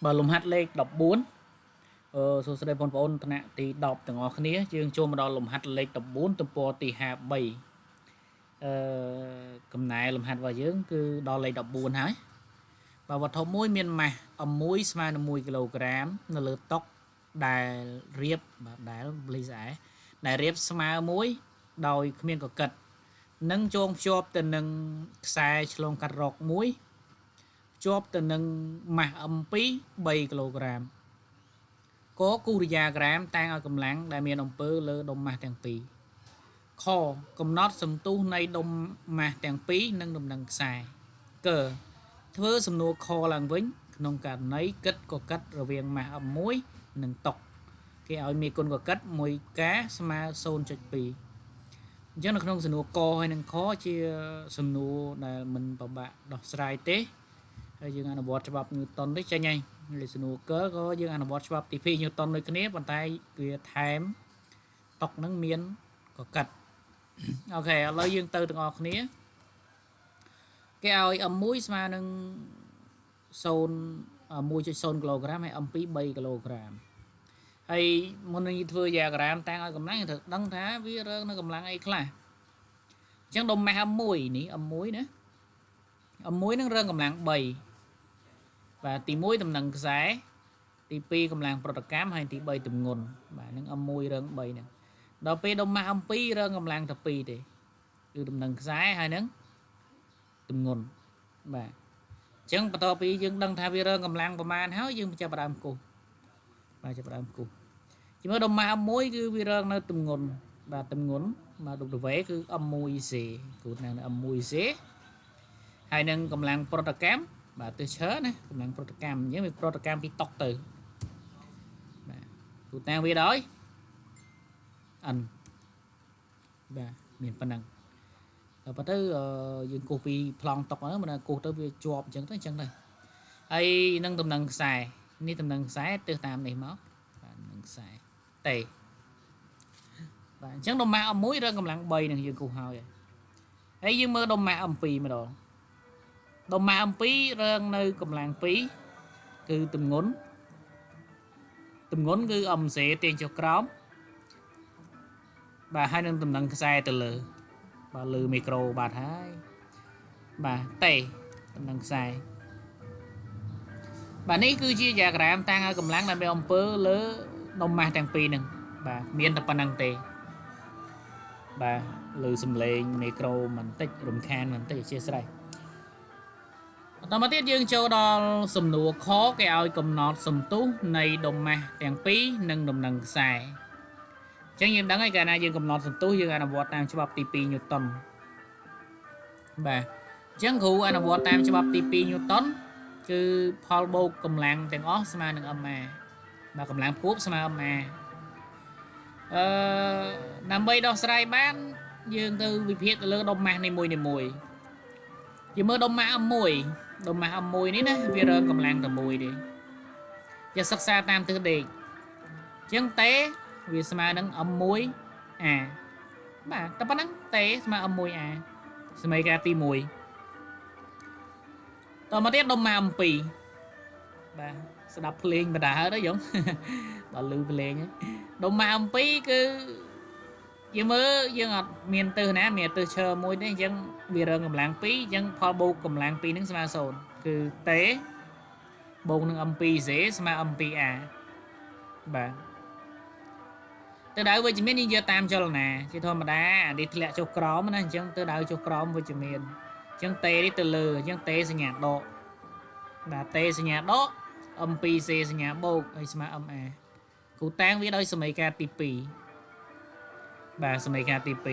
បាទលំហាត់លេខ14សួស្តីបងប្អូនថ្នាក់ទី10ទាំងអស់គ្នាយើងចូលមកដល់លំហាត់លេខ14ទំព័រទី53អឺកំណែលំហាត់របស់យើងគឺដល់លេខ14ហើយបាទវត្ថុមួយមានម៉ាស់ M1 ស្មើនឹង1គីឡូក្រាមនៅលើតុដែលរៀបបាទដែលលីស្អែដែលរៀបស្មើមួយដោយគ្មានកកិតនិងចងភ្ជាប់ទៅនឹងខ្សែឆ្លងកាត់រ៉ុកមួយភ្ជាប់ទៅនឹងម៉ាស់ M2 3គីឡូក្រាមកគូរយ៉ាក្រាមតាំងឲ្យកម្លាំងដែលមានអំពើលើដុំម៉ាស់ទាំងពីរខកំណត់សន្ទុះនៃដុំម៉ាស់ទាំងពីរនិងដំណឹងខ្សែកធ្វើសំណួរខឡើងវិញក្នុងករណីគិតកកិតរវាងម៉ាស់ M1 និងតុកគេឲ្យមានគុណកកិត1កាស្មើ 0.2 អញ្ចឹងនៅក្នុងសំណួរកហើយនិងខជាសំណួរដែលមិនពិបាកដោះស្រាយទេហើយយើងអនុវត្តច្បាប់ញូតុននេះចេញហើយលេខសំណួរកក៏យើងអនុវត្តច្បាប់ទី2ញូតុនដូចគ្នាប៉ុន្តែវាថែមតុកនឹងមានកកិតអូខេឥឡូវយើងទៅទាំងអស់គ្នាគេឲ្យ M1 ស្មើនឹង 1.0 គីឡូក្រាមហើយ M2 3គីឡូក្រាមហើយមុននឹងធ្វើយ៉ាក្រាមតាំងឲ្យកម្លាំងត្រូវដឹងថាវារើងនៅកម្លាំងអីខ្លះអញ្ចឹងដុំម៉ាស់ M1 នេះ M1 ណា M1 នឹងរើងកម្លាំង3បាទទី1តំណឹងខ្សែទី2កម្លាំងប្រតិកម្មហើយទី3ទម្ងន់បាទនឹង M1 រើង3ហ្នឹងដល់ពេលដុំម៉ាស់ M2 រើងកម្លាំងតែ2ទេគឺតំណឹងខ្សែហើយនឹងទម្ងន់បាទអញ្ចឹងបន្ទាប់ពីយើងដឹងថាវារើងកម្លាំងប្រមាណហើយយើងចាប់ផ្ដើមគូសបាទចាប់ផ្ដើមគូសជាមួយដុំម៉ាស់ M1 គឺវារើងនៅទម្ងន់បាទទម្ងន់បាទ W គឺ M1C គូសនៅ M1C ហើយនឹងកម្លាំងប្រតិកម្មបាទទិសឈើណាកម្លាំងប្រតិកម្មអញ្ចឹងវាប្រតិកម្មពីតុកទៅបាទទូតាំងវាដោយ N បាទមានប៉ុណ្ណឹងដល់ប៉ុន្តែយើងគូសពីប្លង់តុកហ្នឹងមិនគូសទៅវាជាប់អញ្ចឹងទៅអញ្ចឹងទៅហើយនឹងតំណឹងខ្សែនេះតំណឹងខ្សែទិសតាមនេះមកបាទនឹងខ្សែតេបាទអញ្ចឹងដុំម៉ាស់ M1 រើកម្លាំង3នឹងយើងគូសហើយហើយយើងមើលដុំម៉ាស់ M2 ម្ដងដុំម៉ាស់ M2 រើងនៅកម្លាំង2គឺទម្ងន់គឺ MC ទាញចុះក្រោមបាទហើយនឹងតំណឹងខ្សែទៅលើបាទលើមីក្រូបាទហើយបាទតេតំណឹងខ្សែបាទនេះគឺជាយ៉ាក្រាមតាំងឲ្យកម្លាំងដែលមានអំពើលើដុំម៉ាស់ទាំងពីរហ្នឹងបាទមានតែប៉ុណ្្នឹងទេបាទលើសំឡេងមីក្រូបន្តិចរំខានបន្តិចអធិស្ឋានបន្តមកទៀតយើងចូលដល់សំណួរខគេឲ្យកំណត់សន្ទុះនៃដុំម៉ាស់ទាំងពីរនិងដំណឹងខ្សែអញ្ចឹងយើងដឹងហើយកាលណាយើងកំណត់សន្ទុះយើងអនុវត្តតាមច្បាប់ទី2ញូតុនបាទអញ្ចឹងគ្រូអនុវត្តតាមច្បាប់ទី2ញូតុនគឺផលបូកកម្លាំងទាំងអស់ស្មើនឹង MA បាទកម្លាំងគួបស្មើ MA អឺដើម្បីដោះស្រាយបានយើងទៅវិភាគទៅលើដុំម៉ាស់នីមួយៗយើងមើលដុំម៉ាស់ M1 ដុំម៉ាស់ M1 នេះណាវារើងកម្លាំងតែមួយទេយើងសិក្សាតាមទិសដេកអញ្ចឹងតេវាស្មើនឹង M1A បាទតែប៉ុណ្ណឹងតេស្មើ M1A សមីការទី1តមកទៀតដុំម៉ាស់ M2 បាទស្ដាប់ភ្លេងបដាហើយទៅយងបាទលឺភ្លេងដុំម៉ាស់ M2 គឺយើងមើលយើងអត់មានទិសណាមានទិសឈើមួយទេអញ្ចឹងវារើងកម្លាំង2អញ្ចឹងផលបូកកម្លាំង2នឹងស្មើ0គឺតេបូកនឹង M2C ស្មើ M2A បាទទៅដៅវិជ្ជមានយើងយកតាមចលនាជាធម្មតាអានេះធ្លាក់ចុះក្រោមណាអញ្ចឹងទៅដៅចុះក្រោមវិជ្ជមានអញ្ចឹងតេនេះទៅលើអញ្ចឹងតេសញ្ញាដកបាទតេសញ្ញាដក M2C សញ្ញាបូកហើយស្មើ MA គ្រូតាំងវាដោយសមីការទី2បាទសមីការទី2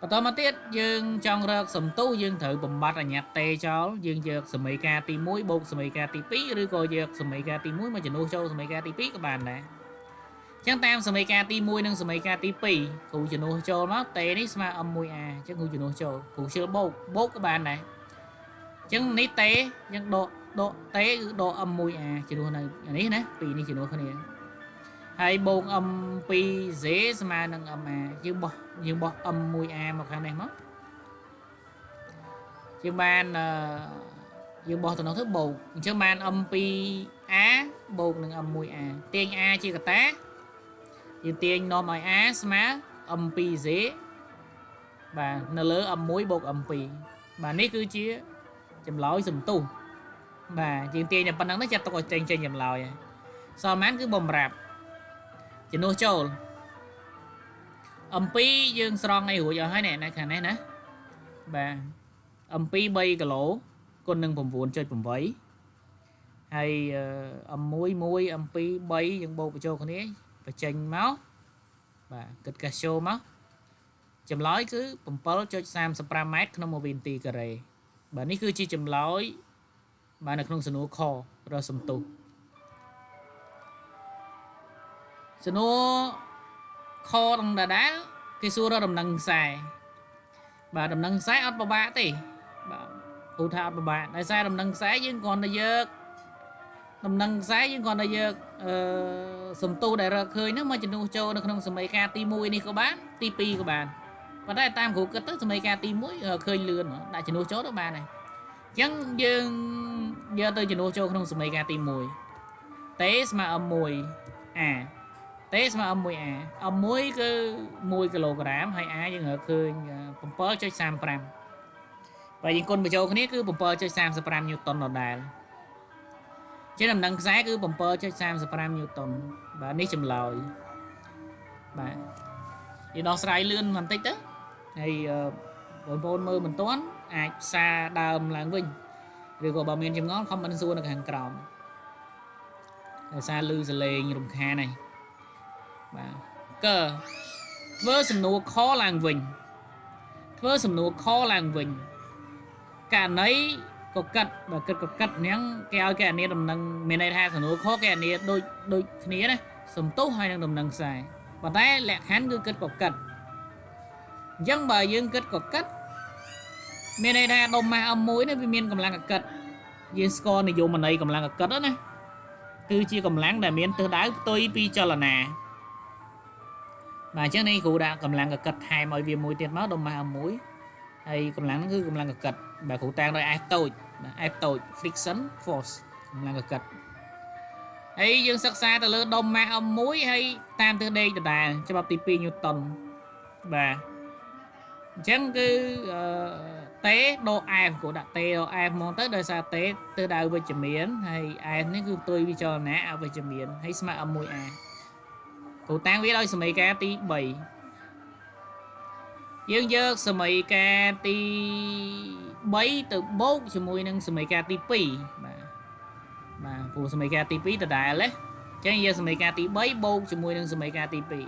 បន្តមកទៀតយើងចង់រកសន្ទុះយើងត្រូវបំបត្តិអញ្ញាតតេចោលយើងយកសមីការទី1បូកសមីការទី2ឬក៏យកសមីការទី1មកជំនួសចូលសមីការទី2ក៏បានដែរអញ្ចឹងតាមសមីការទី1និងសមីការទី2គ្រូជំនួសចូលមកតេនេះស្មើ M1A អញ្ចឹងគ្រូជំនួសចូលគ្រូជិលបូកបូកក៏បានដែរអញ្ចឹងនេះតេយើងដកតេគឺដក M1A ជំនួសនៅនេះណាពីរនេះជំនួសគ្នាហើយបូក M2Z ស្មើនឹង MA យើងបោះ M1A មកខាងនេះមកយើងបាន យើងបោះទៅនោះទៅបូកអញ្ចឹងបាន M2A បូកនឹង M1A ទាញ A ជាកតាយើងទាញនាំឲ្យ A ស្មើ M2Z បាទនៅលើ M1 បូក M2 បាទនេះគឺជាចម្លើយសន្ទុះបាទយើងទាញតែប៉ុណ្្នឹងទៅចាត់ទុកឲ្យចេញចម្លើយហើយសល់ប៉ុន្មានគឺបំរាប់ជំនួសចូល M2 យើងស្រង់អីរួចអស់ហើយនេះនៅខាងនេះណាបាទ M2 3គីឡូគុណនឹង 9.8 ហើយ M1 1 M2 3 យើងបូកបញ្ចូលគ្នាបញ្ចេញមកបាទគិតកាសចូលមកចម្លើយគឺ 7.35 ម៉ែត្រក្នុង1វិនាទីការ៉េបាទនេះគឺជាចម្លើយបាទនៅក្នុងសំណួរខរកសន្ទុះសំណួរខដដែលគេសួររកដំណឹងខ្សែបាទដំណឹងខ្សែអត់ពិបាកទេបាទគ្រូថាអត់ពិបាកដោយសារដំណឹងខ្សែយើងគ្រាន់តែយកដំណឹងខ្សែយើងគ្រាន់តែយកសន្ទុះដែលរកឃើញហ្នឹងមកជំនួសចូលនៅក្នុងសមីការទី1នេះក៏បានទី2ក៏បានប៉ុន្តែតាមគ្រូគិតទៅសមីការទី1ឃើញលឿនដាក់ជំនួសចូលទៅបានហើយអញ្ចឹងយើងយកទៅជំនួសចូលក្នុងសមីការទី1 T ស្មើ M1 A T ស្មើ M1A M1 គឺ1គីឡូក្រាមហើយ A យើងរកឃើញ 7.35 បើយើងគុណបញ្ចូលគ្នាគឺ 7.35 ញូតុនដដែលជាដំណឹងខ្សែគឺ 7.35 ញូតុនបាទនេះចម្លើយបាទយើងដោះស្រាយលឿនបន្តិចទៅហើយបងប្អូនមើលមិនទាន់អាចផ្សារដើមឡើងវិញឬក៏បើមានចម្ងល់ខមមិនសួរនៅខាងក្រោមដោយសារលឺសលេងរំខានហើយបាទកើធ្វើសំណួរខឡើងវិញធ្វើសំណួរខឡើងវិញករណីក៏កាត់បើគិតក៏កាត់ហ្នឹងគេឲ្យគេអានាដំណឹងមានន័យថាសំណួរខគេអានាដូចគ្នាណាសំទុះហើយនឹងដំណឹងខ្សែប៉ុន្តែលក្ខខណ្ឌគឺគិតក៏កាត់អញ្ចឹងបើយើងគិតក៏កាត់មានន័យថាដុំម៉ាស់ M1 នេះវាមានកម្លាំងកកិតយើងស្គាល់និយមន័យកម្លាំងកកិតណាគឺជាកម្លាំងដែលមានទិសដៅផ្ទុយពីចលនាបាទអញ្ចឹងនេះគ្រូដាក់កម្លាំងកកិតថែមឲ្យវាមួយទៀតមកដុំម៉ាស់ M1 ហើយកម្លាំងហ្នឹងគឺកម្លាំងកកិតបាទគ្រូតាំងដោយ F តូចបាទ F តូច friction force កម្លាំងកកិតហើយយើងសិក្សាទៅលើដុំម៉ាស់ M1 ហើយតាមទិសដេកដដែលច្បាប់ទី2ញូតុនបាទអញ្ចឹងគឺ T ដក F គ្រូដាក់ T ដក F ហ្មងទៅដោយសារ T ទិសដៅវិជ្ជមានហើយ F នេះគឺផ្ទុយវិចលនាអវិជ្ជមានហើយស្មើ M1A គ្រូតាំងវាដោយសមីការទី3យើងយកសមីការទី3ទៅបូកជាមួយនឹងសមីការទី2បាទបាទព្រោះសមីការទី2ដដែលទេអញ្ចឹងយកសមីការទី3បូកជាមួយនឹងសមីការទី2ទៅ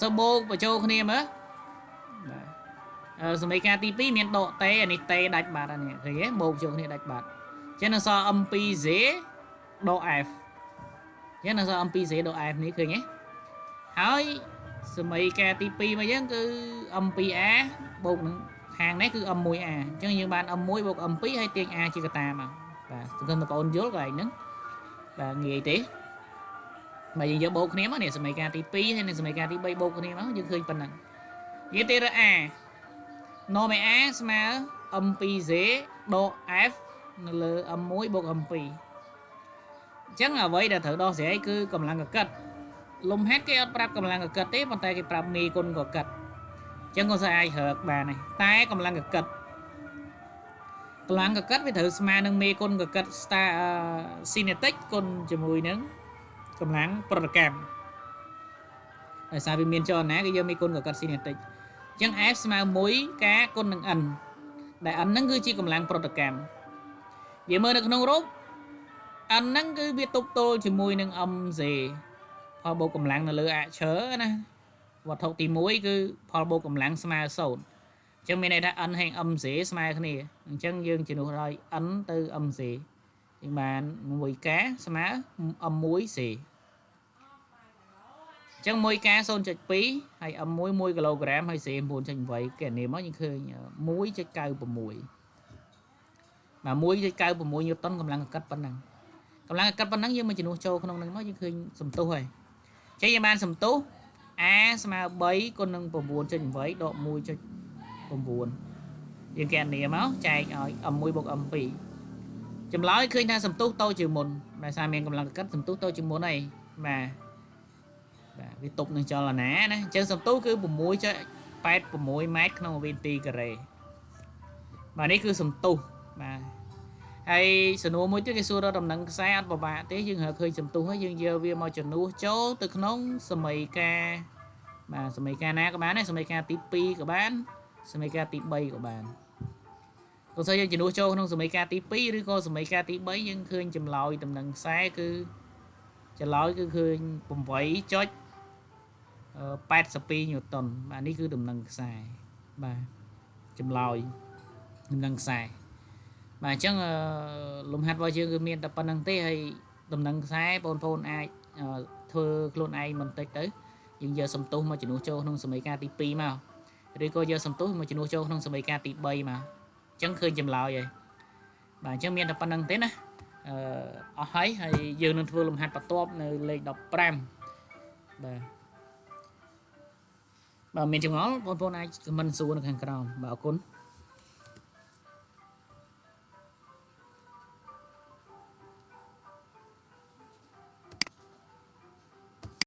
ទៅបូកបញ្ចូលគ្នាមើលបាទសមីការទី2មានដក T អានេះ T ដាច់បាត់អានេះឃើញទេបូកចូលគ្នាដាច់បាត់អញ្ចឹងនៅសល់ M2Z ដក F អញ្ចឹងនៅសល់ M2Z ដក F នេះឃើញទេហើយសមីការទី2មកយើងគឺ M2A បូកនឹងខាងនេះគឺ M1A អញ្ចឹងយើងបាន M1 បូក M2 ហើយទាញ A ជាកតាមកបាទសង្ឃឹមបងប្អូនយល់កន្លែងហ្នឹងបាទងាយទេបើយើងយកបូកគ្នាមកនេះសមីការទី2ហើយនិងសមីការទី3បូកគ្នាមកយើងឃើញប៉ុណ្ណឹងយើងទេរក A នាំឲ្យ A ស្មើ M2Z ដក F នៅលើ M1 បូក M2 អញ្ចឹងអ្វីដែលត្រូវដោះស្រាយគឺកម្លាំងកកិតលំហេតុគេអត់ប្រាប់កម្លាំងកកិតទេប៉ុន្តែគេប្រាប់មេគុណកកិតអញ្ចឹងក៏ស្អាតរើកបានដែរតែកម្លាំងកកិតកម្លាំងកកិតវាត្រូវស្មើនឹងមេគុណកកិត star cinetic គុណជាមួយនឹងកម្លាំងប្រតិកម្មដោយសារវាមានចលនាគេយកមេគុណកកិត cinetic អញ្ចឹង F ស្មើ1 K គុណនឹង N ដែល N ហ្នឹងគឺជាកម្លាំងប្រតិកម្មយើងមើលនៅក្នុងរូប N ហ្នឹងគឺវាទប់ទល់ជាមួយនឹង MZ ផលបូកកម្លាំងនៅលើអឈើណាវត្ថុទី1គឺផលបូកកម្លាំងស្មើ0អញ្ចឹងមានន័យថា N ហើយ MZ ស្មើគ្នាអញ្ចឹងយើងជំនួសឲ្យ N ទៅ MZ យើងបាន 1K ស្មើ M1C អញ្ចឹង 1K 0.2 ហើយ M1 1គីឡូក្រាមហើយ C 9.8 គេនេះមកយើងឃើញ 1.96 បាទ 1.96 ញូតុនកម្លាំងកកិតប៉ុណ្ណឹងកម្លាំងកកិតប៉ុណ្ណឹងយើងមកជំនួសចូលក្នុងហ្នឹងមកយើងឃើញសន្ទុះហើយអញ្ចឹងយើងបានសន្ទុះ A ស្មើ3គុណនឹង 9.8 ដក 1.9 យើងគណនាមកចែកឲ្យ M1 បូក M2 ចម្លើយឃើញថាសន្ទុះតូចជាងមុនដោយសារមានកម្លាំងកកិតសន្ទុះតូចជាងមុនហើយបាទបាទវាទប់នឹងចលនាណាអញ្ចឹងសន្ទុះគឺ6.86ម៉ែត្រក្នុងវិនាទីការ៉េបាទនេះគឺសន្ទុះបាទហើយសំណួរមួយទៀតគេសួរដល់ដំណឹងខ្សែអត់ពិបាកទេយើងរកឃើញសន្ទុះហើយយើងយកវាមកជំនួសចូលទៅក្នុងសមីការបាទសមីការណាក៏បានដែរសមីការទី2ក៏បានសមីការទី3ក៏បានបើសិនយើងជំនួសចូលក្នុងសមីការទី2ឬក៏សមីការទី3យើងឃើញចម្លើយតំណឹងខ្សែគឺចម្លើយគឺឃើញ8.82ញូតុនបាទនេះគឺតំណឹងខ្សែបាទចម្លើយតំណឹងខ្សែបាទអញ្ចឹងលំហាត់របស់យើងគឺមានតែប៉ុណ្្នឹងទេហើយតំណឹងខ្សែបងប្អូនអាចធ្វើខ្លួនឯងបន្តិចទៅយើងយកសន្ទុះមកជំនួសចូលក្នុងសមីការទី2មកឬក៏យកសន្ទុះមកជំនួសចូលក្នុងសមីការទី3មកអញ្ចឹងឃើញចម្លើយហើយបាទអញ្ចឹងមានតែប៉ុណ្្នឹងទេណាអឺអស់ហើយហើយយើងនឹងធ្វើលំហាត់បន្ទាប់នៅលេខ15បាទបាទមានចម្ងល់បងប្អូនអាចខមមិនសួរនៅខាងក្រោមបាទអរគុណ។